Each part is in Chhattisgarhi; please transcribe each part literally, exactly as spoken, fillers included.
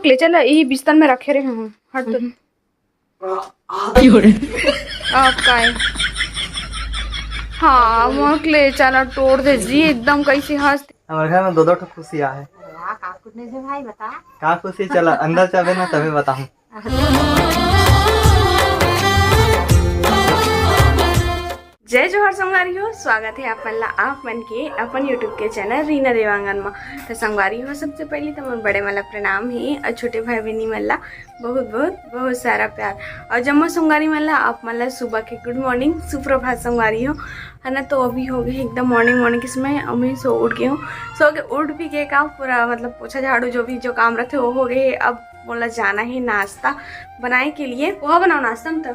ले चल, यही बिस्तर में रखे रहे हूँ। हट तो। अब का है? हाँ, मोर ले चला तोड़ दे जी, एकदम कैसे हंस। हमारे घर में दो दो ठो खुशियाँ है। अरे वाह, का खुशी है भाई, बता। का खुशी? चला अंदर चलबे ना, तभी बताऊँ। जय जोहार संगवारी हो, स्वागत है आप मन ला, आप मन के अपन YouTube के चैनल रीना देवांगन म। तो संगवारी हो, सबसे पहले तो मोर बड़े मन ला प्रणाम ही, और छोटे भाई बहनी मन ला बहुत बहुत बहुत सारा प्यार, और जम्मो संगवारी मन ला, आप मन ला सुबह के गुड मॉर्निंग, सुप्रभात संगवारी हो, है ना। तो अभी हो गए एकदम मॉर्निंग मॉर्निंग के समय, अभी सो उठ गए हूँ। सो के उठ भी गए का, पूरा मतलब पोछा झाड़ू जो भी जो काम रहते वो हो गए। अब मोला जाना है नाश्ता बनाए के लिए, पोहा बनाओ नाश्ता में। तो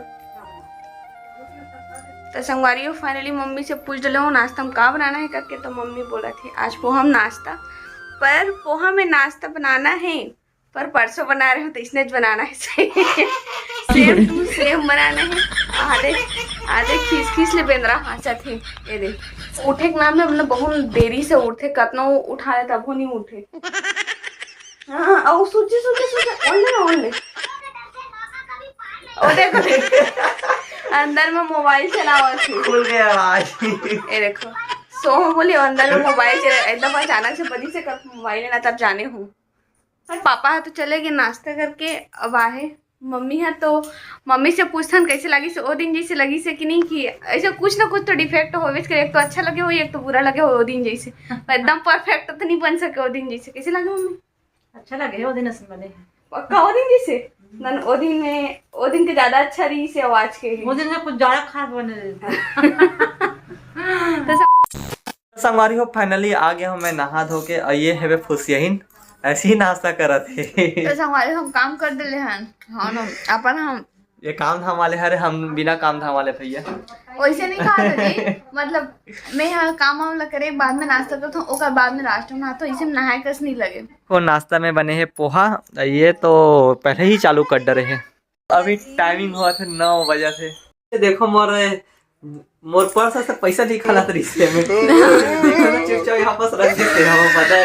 तो संगवारी हो, finally मम्मी से पूछ डले हूँ नाश्ता में का बनाना है करके, तो मम्मी बोला थी आज पोहा में नाश्ता। पर पोहा में नाश्ता बनाना है, पर परसों बना रहे हो तो इसने बनाना है। सेम टू सेम बनाना है। आधे आधे खींच खींच ले बेंदरा हाँचत है। ये देख, उठे के नाम में अपना बहुत देरी से उठे, कतनो उठा ले तब नहीं उठे। हाँ, और सूजी, सूजी, सूजी, ओढ़ ले ना, ओढ़ ले। ओ देखो, देखो। अंदर में मोबाइल चलावत है। खुल गया आवाज। ये देखो, सो बोले अंदर में मोबाइल चला, एकदम अचानक से बदी से कर मोबाइल लेना तब जाने हूँ। पर पापा तो चले गए नाश्ता करके, अब आहे मम्मी है तो मम्मी से पूछथन कैसे लगी से ओ दिन जैसे लगी से कि नहीं, कि ऐसे कुछ ना कुछ तो डिफेक्ट होवे करे, एक तो अच्छा लगे हो, एक तो बुरा लगे हो ओ दिन जैसे। पर एकदम परफेक्ट तो नहीं बन सके ओ दिन जैसे। कैसे लगे मम्मी? अच्छा लगे, ओ दिन असन बने। पक्का ओ दिन जैसे? नन ओ दिन में, ओ दिन के ज्यादा अच्छा रही से आज के ही। ओ दिन में कुछ ज्यादा खास बने रहता। तो संगवारी हो, finally आ गया हूँ मैं नहा धो के, और ये हवे फुसियहिन, ऐसे ही नाश्ता करत हे। तो संगवारी हम काम कर देले हन, हाँ ना, अपन हम ये काम धाम वाले हरे, हम बिना काम धाम वाले भैया। वैसे नहीं कहा था जी, मतलब मैं यहाँ काम वाम ला करे बाद में नाश्ता करता हूँ, ओकर बाद में नाश्ता में नहाता हूँ, इसे में नहाए कस नहीं लगे। वो नाश्ता में बने है पोहा, ये तो पहले ही चालू कर डरे है। अभी टाइमिंग हुआ था नौ बजे से। ये देखो मोर, मोर पर्स से पैसा निकालत रही से मैं। देखो ना, चुपचाप यहाँ पास रख देते हैं, हम पता है।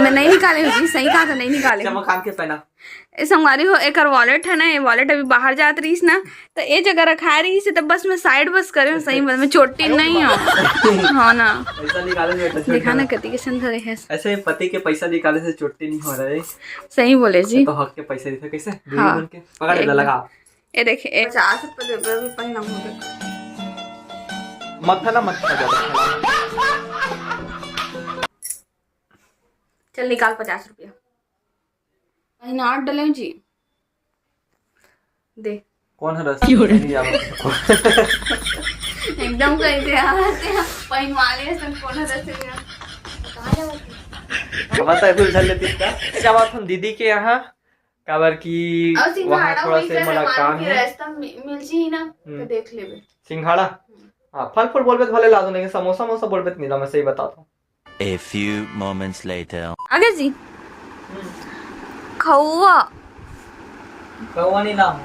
मैं नहीं निकाले हूँ जी, सही कहा था, नहीं निकाले हूँ। चमकान के पहना। ए संगवारी हो, एकर वॉलेट है ना, ये वॉलेट अभी बाहर जात रहीस ना, तो ए जगह रखाए रहीस, तो बस मैं साइड बस करे हूँ, सही बात, मैं चोटी नहीं हूँ। हाँ ना। पैसा निकाले से तो चोटी देखा ना, हो। कति के सन धरे है। ऐसे पति के पैसा निकाले से चोटी नहीं हो रहा है। सही बोले जी। तो हक के पैसा देते कैसे? बीवी हाँ। बन के। पकड़ ले, एकदम। लगा। ये देखिए, एक पचास रुपये दे दे, अभी पहना हूँ, देखो। मत फैला, मत फैला। चल निकाल पचास रुपया। पहना आठ डले जी। दे। कौन है रस्ता? क्यों रे? नहीं जाना। एकदम कही थे यार, ते पहनवा ले, ऐसा कौन है रस्ते में? कहाँ जाओ? बता, कुछ झल लेती इसका। अच्छा, बात हम दीदी के यहाँ, काबर कि और वहाँ सिंघाड़ा थोड़ा वही से का सामान मुलाकात के है। रास्ता मि-, मिल जी ना, तो हम्म। देख लेबे। सिंघाड़ा? हम्म। हाँ, फल फूल बोलबे तो भले ला दो, लेकिन समोसा मोसा बोलबे तो नहीं ला, मैं सही बताता हूँ। A few moments later. आ गए जी। खौआ। खौआ नहीं लाऊं।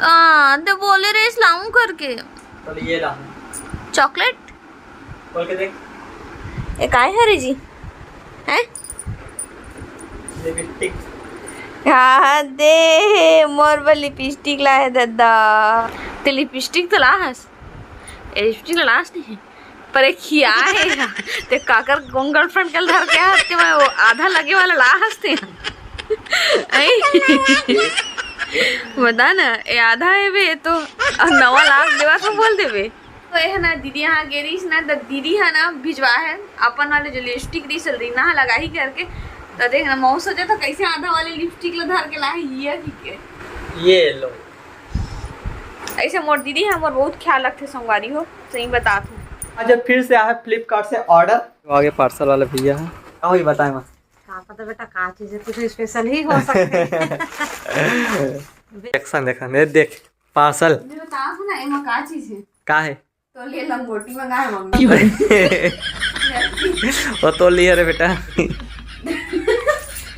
आ, ते बोले रहे लाऊं करके। तो ये लाऊं। चॉकलेट? खोल के देख। ये काय हरे जी? हैं? लिपस्टिक। हाँ, दे, मोर बर लिपस्टिक लाए दादा। ते लिपस्टिक तो ला हस। ए, लिपस्टिक ला हस नहीं। पर एक ही आए ना। ते काकर कौन गर्लफ्रेंड कल धर के आते मैं वो आधा लगे वाला ला हस ते। ऐ? बता ना, ये आधा है बे तो, अब नवा लाख देवा तो बोल देबे। तो ये है ना, दीदी यहाँ गे रहीस ना, तो दीदी है ना, भिजवा है अपन वाले जो लिपस्टिक रहीस, रीना लगा ही करके। तो देख ना, मऊ सोचे तो कैसे आधा वाले लिपस्टिक ला धर के ला है, ये की के? ये लो। ऐसे मोर दीदी है, मोर बहुत ख्याल रखते संगवारी हो, सही बतात हूँ। आज फिर से आया Flipkart से ऑर्डर। तो आगे पार्सल वाला भैया है। का होई बताए मत। का पता बेटा, का चीज है, कुछ स्पेशल ही हो सकते हैं। एक्शन देखा, ये देख, पार्सल। मैं बतात हूँ ना, एमा का चीज है? का है? तो ले लंगोटी मंगाए मम्मी। वो तो लिया रे बेटा।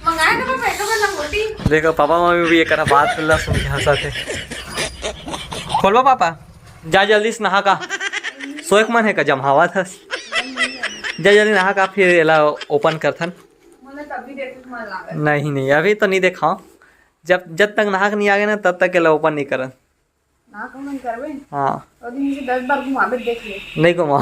मंगाए ना पापा, एक बार लंगोटी। देखो, पापा मम्मी भी एक बात ला सुन के हंसा थे। खोलबा पापा, जा जल्दी से नहा का। सोए के मन है का, जम्हावा था। जा जल्दी नहा का, फिर एला ओपन करथन। नहीं, नहीं, अभी तो नहीं देखाओ। जब, जब तक नाक नहीं आ गए ना, तब तक एला ओपन नहीं करन। नाक ओपन करबे? हाँ। और दिन से दस बार घुमाबे, देख ले। नहीं घुमा।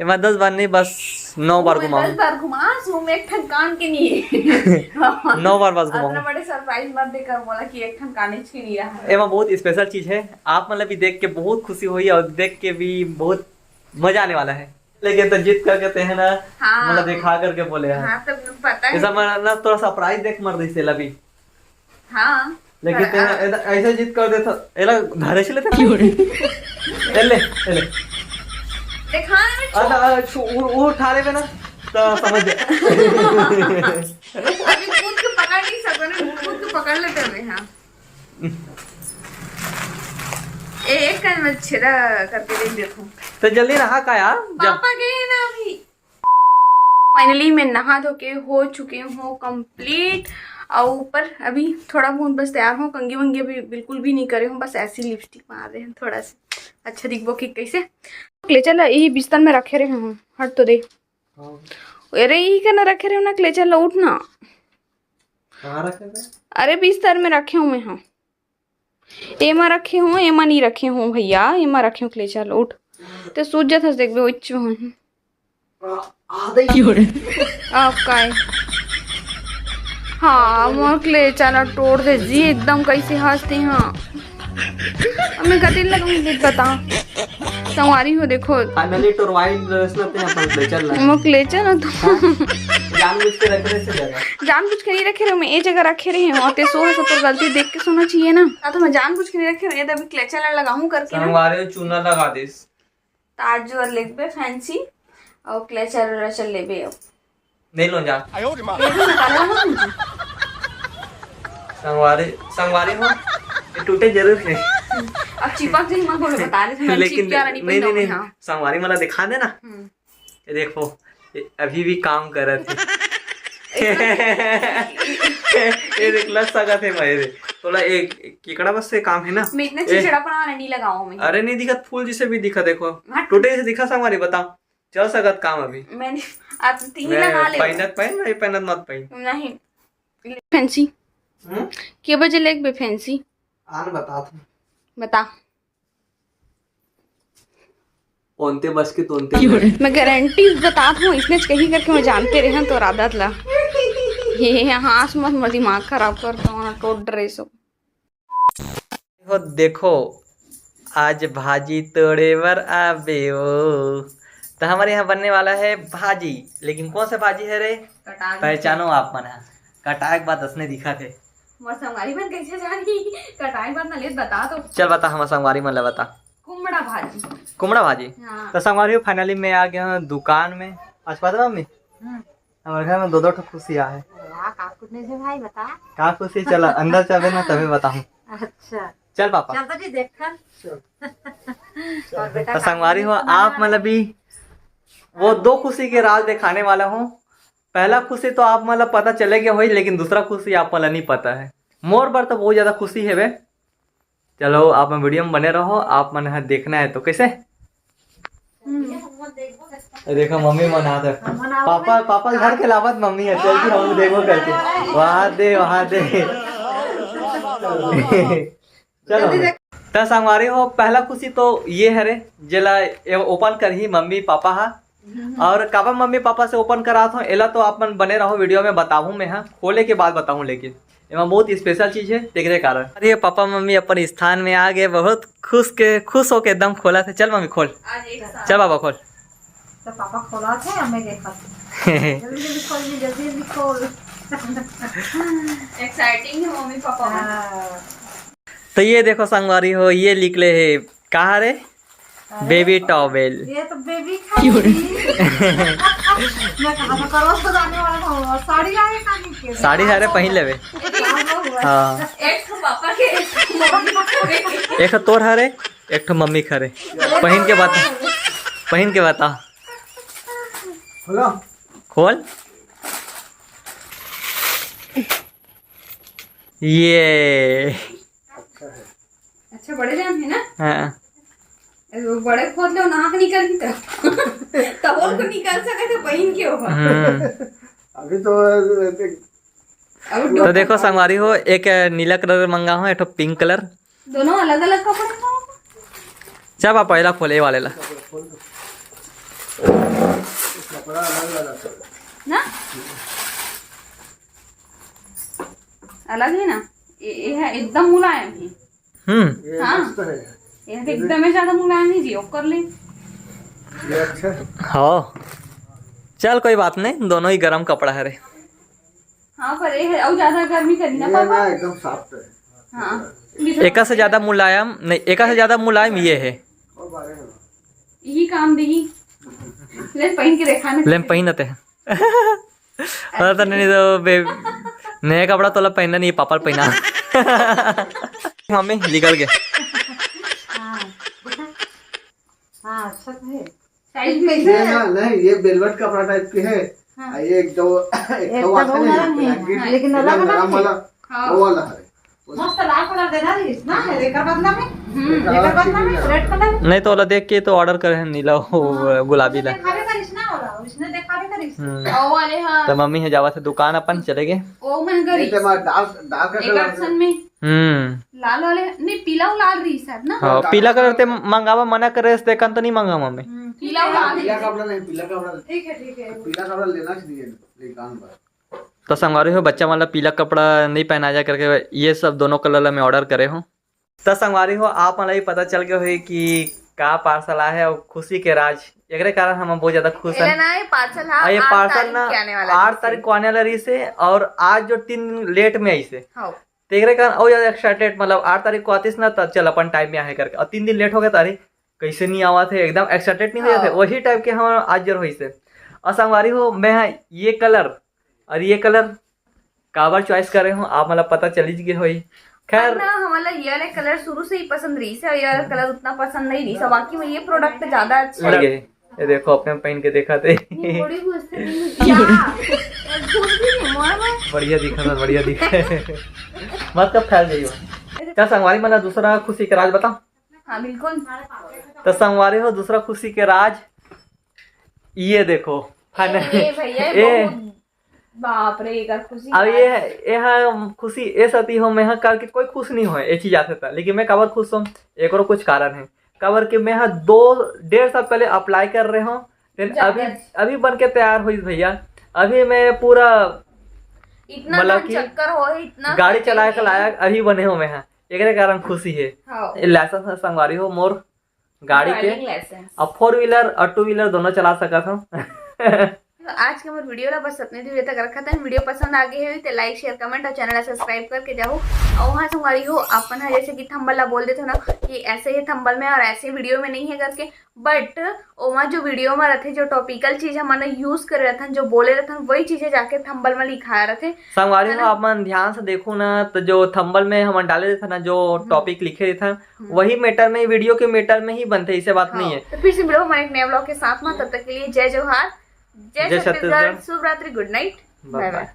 एमा दस बार नहीं, बस नौ बार घुमा। दस बार घुमा, सो में एक ठन कान के नहीं। नौ बार बस घुमा। इतना बड़े सरप्राइज मत देकर बोला कि एक ठन कान के नहीं रहा। एमा बहुत स्पेशल चीज है, आप मतलब भी देख के बहुत खुशी हुई और देख के भी बहुत मजा आने वाला है। लेकिन तो जिद करके ते है ना, हाँ। मतलब दिखा करके बोले हैं। हाँ, तो पता है। ऐसा मैं ना थोड़ा सरप्राइज देख मर रही से लभी। हाँ। लेकिन पर, तेरा आ, एदा-, ऐसे जिद कर देता, एला धरे से लेते। क्यों रे? ए ले, ए ले। देखा ना, मैं अच्छा, आ, छु-, उ-, उ उठा लेबे ना, तो समझ जा। अभी कूद के पकड़ नहीं सको ना, कूद के पकड़ लेते हुए, हाँ। ए, एक कान में छेदा करके देख देखो। तो जल्दी नहा का यार, जा। पापा गए ना अभी। फाइनली मैं नहा धो के हो चुके हूँ कंप्लीट। और ऊपर अभी थोड़ा बहुत बस तैयार हूँ, कंघी वंघी अभी बिल्कुल भी नहीं करे हूँ, बस ऐसी लिपस्टिक मार रहे हैं थोड़ा सा, अच्छा दिखबो कि कैसे। क्लेचर ला यही बिस्तर में रखे रहे हूँ, हट तो दे। हाँ। अरे यही करना रखे रहे हो ना क्लेचर ला, उठ ना। कहाँ रखे थे? अरे बिस्तर में रखे हूँ मैं, हाँ। एमा रखे हूँ, एमा नहीं रखे हूँ भैया, एमा रखे हूँ क्लेचर ला, उठ। ते सूझ जात हस, देखबे, ओइच में हूँ। आ, आ, दे। अब काय? हाँ, मोर क्लेचर ला तोड़ दे जी, एकदम कैसे हंसते हैं। अब मैं कतिल लगाऊं, देख बता। संगवारी हो, देखो। फाइनली तोर वाइल्ड ड्रेस ना ते अपन क्लेचर ला। मोर क्लेचर ना तो। हाँ? जानबूझ के रख रहे से जगह। जानबूझ के नहीं रखे रहे, मैं ये जगह रखे रहे हूँ। ते सो है, सो तोर गलती देख के सोना चाहिए ना। आ तो मैं जानबूझ के नहीं रखे रहे, ये तो अभी क्लेचर ला लगाऊं करके ना। संगवारी चूना लगा दिस। ताजू और लेबे फैंसी और क्लेचर व्लेचर लेबे अब। नहीं लो जा। संगवारी, संगवारी हो, ये टूटे जरूर है। अब चिपक जाए, मत बोलो, बता रहे थे, मैं लेकिन चिपकिया नहीं, नहीं, नहीं, हाँ। संगवारी मला दिखा देना। हम्म। ये देखो, ये अभी भी काम करत है। ये देख, लग सकत है भाई रे। तोला एक केकड़ा बस से काम है ना? मैं इतना ए। चिचड़ापन वाला नहीं लगाऊं मैं। अरे नहीं दिखत, फूल जिसे भी दिखा, देखो। हट। टूटे से दिखा संगवारी, बता। चल सकत काम अभी। मैंने, आप तीन मैं लगा ले। पहनत पहन, नहीं पहनत मत पहन। नहीं। फैंसी। हम्म? के बजे लेग बे फैंसी? आन बता तू। बता। ओनते बस के तोनते। मैं गारंटी बतात हूँ, इसने कही करके मैं जानते रहे तो आदत ला। ये हाँस मत, मोर दिमाग खराब कर दो ना, टोट ड्रेस हो। हो देखो, आज भाजी तोड़े बर आबे ओ। तो हमारे यहाँ बनने वाला है भाजी, लेकिन कौन सा भाजी है रे? कटाक। पहचानो आप मन ह। कटाक बात असने दिखा थे। मोर संगवारी मन कैसे जानी? कटाई बात ना लेत बता तो। चल बता, हमर संगवारी मन ला बता। कुमड़ा भाजी। कुमड़ा भाजी? हाँ। तो संगवारी हो, finally मैं आ गया हूँ दुकान में। आज पता मम्मी? हम्म। हमारे घर में दो दो ठो खुशी आ है। वाह, का खुशी है भाई, बता। का खुशी? चला, अंदर चलबे ना, तभी बताऊँ। अच्छा। चल पापा। चल तो जी, देख कर। और बेटा, तो संगवारी हो, आप मतलब भी वो दो खुशी के राज दिखाने वाला हूँ। पहला खुशी तो आप मन ला पता चले गया होही, लेकिन दूसरा खुशी आप मन ला नहीं पता है। मोर बर तो बहुत ज्यादा खुशी है बे। चलो, आप मन वीडियो में बने रहो, आप मन ह देखना है तो कैसे? हम्म। ए, देखो, मम्मी मन आत है। पापा, पापा घर के लावत मम्मी है, चल जी, हम देखो करके। वहाँ दे, वहाँ दे। चलो। त संगवारी हो, पहला खुशी तो ये हरे, जेला ये ओपन करही मम्मी पापा हा। और काबर मम्मी पापा से ओपन करात हो, एला तो आप मन बने रहो वीडियो में, बताहूँ मैं, हाँ, खोले के बाद बताहूँ, लेकिन एमा बहुत स्पेशल चीज है, तेकरे कारण। अरे, पापा मम्मी अपन स्थान में आ गए, बहुत खुश के, खुश होके एकदम खोला थे। चल मम्मी खोल, आज एक साथ। चल बाबा खोल। तो पापा खोला थे, हमें देखा थे। जल्दी जल्दी खोल, जल्दी जल्दी खोल। एक्साइटिंग है मम्मी पापा में। हाँ। तो ये देखो संगवारी हो, ये निकले है कहाँ रे? अरे, बेबी टॉवेल। ये तो बेबी का ही। मैं कहाँ से करो तो जाने वाला था, और साड़ी लाए कहाँ की? साड़ी हरे पहन लेवे। हाँ, वो हुआ। हाँ। एक तो पापा के, एक तो मम्मी के। एक तो तोर हरे, एक तो मम्मी के हरे। पहन के बता, पहन के बता। खोलो। खोल। ये। अच्छा, बड़े जान है ना? हाँ। अरे, वो बड़े खोद लो, नाक निकल ही तो। तब वो तो निकल सके तो पहन के होगा। हम्म। अभी तो एक तो देखो संगवारी हो, एक नीला कलर मंगा हो, एक ठो पिंक कलर। दोनों अलग अलग कपड़े का? चल बा, पहला खोले वाले ला। कपड़ा अलग अलग है। ना, अलग है ना। ये, ये है एकदम मुलायम है। हम्म। ये हाँ। मस्त है। ये तो एकदम ही ज्यादा मुलायम है जी, ओकर ले। ये अच्छा है। हाँ, चल कोई बात नहीं, दोनों ही गरम कपड़ा है रे। हाँ, पर ये है, और ज्यादा गर्मी करी ना ये पापा। ना एकदम सॉफ्ट है। हाँ। एका से ज्यादा मुलायम नहीं, एका से ज्यादा मुलायम ये है। और बारह है। यही काम देही। ले पहन के देखा ना। ले पहनते हैं। पता तो नहीं तो बे, नया कपड़ा तोला पहनना नहीं, पापा ल पहना। मम्मी निकल गए। हाँ। हाँ, अच्छा तो है। साइज भी ये है। ना, नहीं, ये वेलवेट कपड़ा टाइप के है। हाँ। आ, ये एक दो, एक एक दो तो आते वो नहीं, नरम है, ब्लैंकेट, हाँ, लेकिन ये अलग अलग नरम है। वाला, हाँ। वो वाला है। मस्त लाल कलर देना रहीस ना, एकर बदला में, हम्म। एकर बदला में रेड कलर। नहीं तो वाला देख के तो ऑर्डर करे हैं नीला, वो हाँ, गुलाबी ला। देखावे करिस ना वाला, उसने देखावे करिस। हम्म। ओ वाले हाँ। तो मम्मी है जावा थे दुकान अपन चले गए। ओ मन करिस। ये तो हमारा डार्क, डार्क कलर एक है। ऑप्शन में। हम्म। लाल वाले, नहीं, पीला और लाल रहीस शायद ना। हाँ, पीला कलर ते मंगावा मना करे, ते कन तो नहीं मंगा मम्मी। हम्म, पीला और लाल पीला रहीस। कपड़ा नहीं, पीला कपड़ा। ठीक है, ठीक है। पीला कपड़ा लेना चाहिए, दुकान पर। तो संगवारी हो, बच्चा मन ला पीला कपड़ा नहीं पहना जा करके ये सब दोनों कलर ला मैं ऑर्डर करे हूँ। तो संगवारी हो, आप मन ला भी पता चल गए होही कि का पार्सल आए है और खुशी के राज, एकरे कारण हम बहुत ज्यादा खुश एला हैं। ना, ये पार्सल हा और ये आठ पार्सल तारीख ना के आने वाला आठ रहिस हे। तारीख को आने वाला रहिस हे और आज जो तीन दिन लेट में आइस हे, हाँ। तो एकरे कारण और ज्यादा एक्साइटेड, मतलब आठ तारीख को आतिस ना, तो चल अपन टाइम में आहे करके, और तीन दिन लेट हो गया तारीख, कैसे नहीं आवा थे, एकदम एक्साइटेड नहीं हो जाते, हाँ। वही टाइप के हम आज जर होइस हे। और संगवारी हो, मैं हा ये कलर और ये कलर काबर चॉइस करे हो, आप मतलब पता चली गए होई। खैर, पर ना, हमला ये वाला कलर शुरू से ही पसंद रहीस हे, ये वाला कलर उतना पसंद नहीं रहीस हे, बाकी में ये प्रोडक्ट ज्यादा अच्छा लगे। ये देखो, अपने पहन के देखा थे। ये बड़ी गुस्से नहीं हुई। क्या? कुछ भी नहीं, मोर में। बढ़िया दिखा था, बढ़िया दिखा। मत कब फैल जाइयो। चल संगवारी, मन ला दूसरा खुशी के राज बता। हाँ, बिल्कुल। तो संगवारी हो, दूसरा खुशी के राज, ये देखो, ये, ये भैया, ये ए, बहुत, बाप रे, एकर खुशी अब का ये है। है, ये है खुशी, ए सती हो, मैं हा काबर कि कोई खुश नहीं होय, ये चीज आथे त, लेकिन मैं काबर खुश हूँ, एकरो कुछ कारण है। काबर कि मैं हा दो, डेढ़ साल पहले अप्लाई कर रहे हूँ, लेकिन ज्यादा अभी, अभी बन के तैयार होइस भैया, अभी मैं पूरा इतना मतलब ना कि चक्कर हो, इतना गाड़ी चलाए के लायक अभी बने हो मैं हा, एकरे कारण खुशी है। हाँ। ये लाइसेंस है संगवारी हो मोर गाड़ी के। Driving licence. अब फोर व्हीलर और टू व्हीलर दोनों चला सकत हूँ। तो आज के हमर वीडियो ला बस अतने दूर तक रखत हन। वीडियो पसंद आ गए हो तो लाइक, शेयर, कमेंट और चैनल ला सब्सक्राइब करके जाओ। और वहाँ संगवारी हो, अपन हा जैसे कि थंबल ला बोल देथो ना कि ऐसे ही थंबल में और ऐसे वीडियो में नहीं है करके, बट ओमा जो वीडियो में रहते, जो टॉपिकल चीज हमन यूज करे रहथन, जो बोले रहथन, वही चीजें जाके थंबल में लिखाए रहते। संगवारी हो, है ना? आप मन ध्यान से देखो ना, तो जो थंबल में हमन डाले रहथन ना, जो हम्म। टॉपिक लिखे रहथन, हम्म। वही मैटर में, वीडियो के मैटर में ही बनते, ऐसे बात हाँ। नहीं है। तो फिर से मिलो हमारे एक नए व्लॉग के साथ में, तब तक के लिए जय जोहार, जय जय छत्तीसगढ़, छत्तीसगढ़। शुभ रात्रि, गुड नाइट, बाय बाय बाय। बाय।